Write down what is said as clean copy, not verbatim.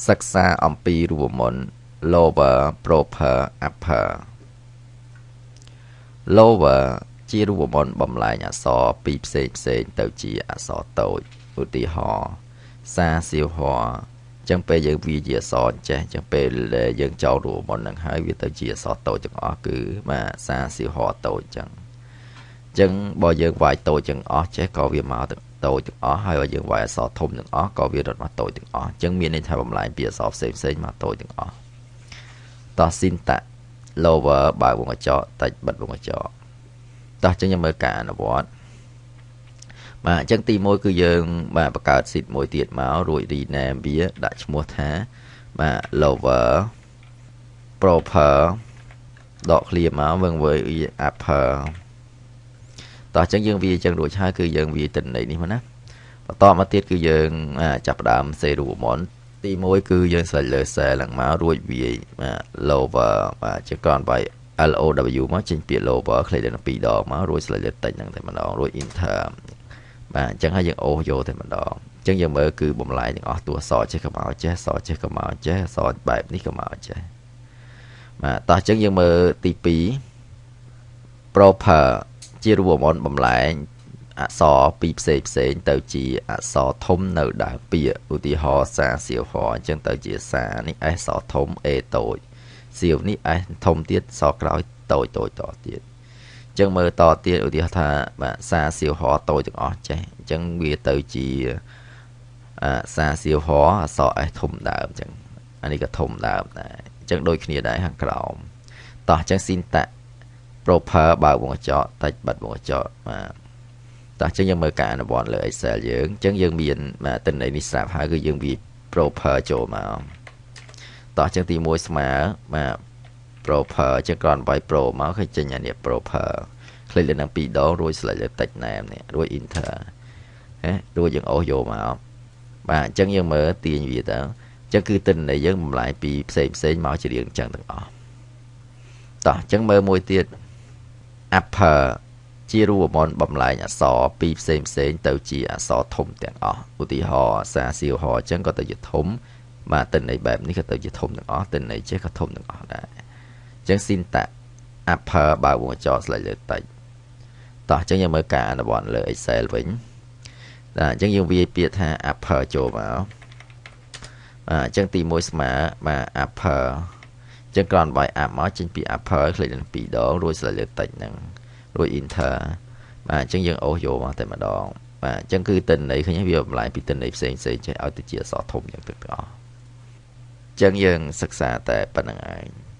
សិក្សាអំពីរូបមន្ត lower proper upper lower ជារូបមន្តបំលែងអក្សរពីរផ្សេងផ្សេងទៅជាអក្សរតូចឧទាហរណ៍សាសៀវហរចឹងពេលយើងវាជាអក្សរចេះចឹងពេលយើងចោលរូបមន្តនឹងហើយវាទៅជាអក្សរតូចទាំងអស់គឺបាទសាសៀវហរតូចចឹងចឹងបើយើងវាយតូចទាំងអស់ចេះក៏វាមកទាំងតូចទាំងអស់ហើយបើយើងវាយអក្សរធំទាំងអស់ក៏វារត់មកតូចទាំងអស់ចឹងមានន័យថាបំលែងពីអក្សរផ្សេងផ្សេងមកតូចទាំងអស់តោះ syntax lower បើកវងកញ្ចក់តិចបិទវងកញ្ចក់តោះចឹងយើងមើលការអនុវត្តបាទអញ្ចឹងទី1គឺយើងបាទបង្កើត sheet មួយទៀតមករួច rename វាដាក់ឈ្មោះថាបាទ lower proper ដក clear មកវងវើ upper តោះអញ្ចឹងយើងវាអញ្ចឹងរួចហើយគឺយើងវាទិន្នន័យនេះមកណាបន្តមកទៀតគឺយើងចាប់ផ្ដើមសេរូបមន្តទី1គឺយើង select លើ cell ឡើងមករួចវាបាទ lower បាទជាគ្រាន់វាយ LOW មកចេញពាក្យ lower คลิก លើ2ដងមករួច select លើ text ហ្នឹងតែម្ដងរួច enter បាទអញ្ចឹងហើយយើងអូសយកតែម្ដងអញ្ចឹងយើងមើលគឺបំលែងទាំងអស់តួអក្សរចេះក៏មកចេះអក្សរចេះក៏មកចេះអក្សរបែបនេះក៏មកចេះបាទតោះអញ្ចឹងយើងមើលទី2 proper ជារូបមន្តបំលែងអក្សរពីរផ្សេងផ្សេងទៅជាអក្សរធំនៅដើមពាក្យឧទាហរណ៍សាសៀវហអញ្ចឹងទៅជាសានេះ S សធំ A តូចសៀវនេះ S ធំទៀតសក្រោយតូចតូចតទៀតអញ្ចឹងមើលតទៀតឧទាហរណ៍ថាបាទសាសៀវហតូចទាំងអស់ចេះអញ្ចឹងវាទៅជាសាសៀវហអក្សរ S ធំដើមអញ្ចឹងអានេះក៏ធំដើមដែរអញ្ចឹងដូចគ្នាដែរខាងក្រោមតោះអញ្ចឹង syntax proper បើកវងកញ្ចក់តិចបិទវងកញ្ចក់បាទតោះអញ្ចឹងយើងមើលការអនុវត្តលើ Excel យើងអញ្ចឹងយើងមានបាទទិន្នន័យនេះស្រាប់ហើយគឺយើងវា proper ចូលមកតោះអញ្ចឹងទី1ស្មើបាទ proper អញ្ចឹងគ្រាន់វាយ pro មកឃើញចេញអានេះ proper คลิกលើនឹង2ដងរួច select លើ text name នេះរួច enter ហ៎រួចយើងអូសយកមកបាទអញ្ចឹងយើងមើលទាញវាទៅអញ្ចឹងគឺទិន្នន័យយើងបំលែងពីផ្សេងផ្សេងមកជារៀងអញ្ចឹងទាំងអស់តោះអញ្ចឹងមើលមួយទៀត upper ជារូបមន្តបំលែងអក្សរពីរផ្សេងផ្សេងទៅជាអក្សរធំទាំងអស់ឧទាហរណ៍សាសៀវហអញ្ចឹងក៏ទៅជាធំបាទទិន្នន័យបែបនេះក៏ទៅជាធំទាំងអស់ទិន្នន័យចេះក៏ធំទាំងអស់ដែរអញ្ចឹង syntax upper បើកវងកញ្ចក់ select លើ text តោះអញ្ចឹងយើងមើលការអនុវត្តលើ Excel វិញបាទអញ្ចឹងយើងវាយពាក្យថា upper ចូលមកបាទអញ្ចឹងទី1ស្មើបាទ upper អញ្ចឹងគ្រាន់វាយ up មកចេញពី upper คลิกលើ2ដងរួច select លើ text ហ្នឹងរួច enter បាទអញ្ចឹងយើងអូសយកមកតែម្ដងបាទអញ្ចឹងគឺទិន្នន័យឃើញវាបំលែងពីទិន្នន័យផ្សេងផ្សេងចេះឲ្យទៅជាអក្សរធំយ៉ាងទាំងអស់អញ្ចឹងយើងសិក្សាតែប៉ុណ្្នឹងឯង។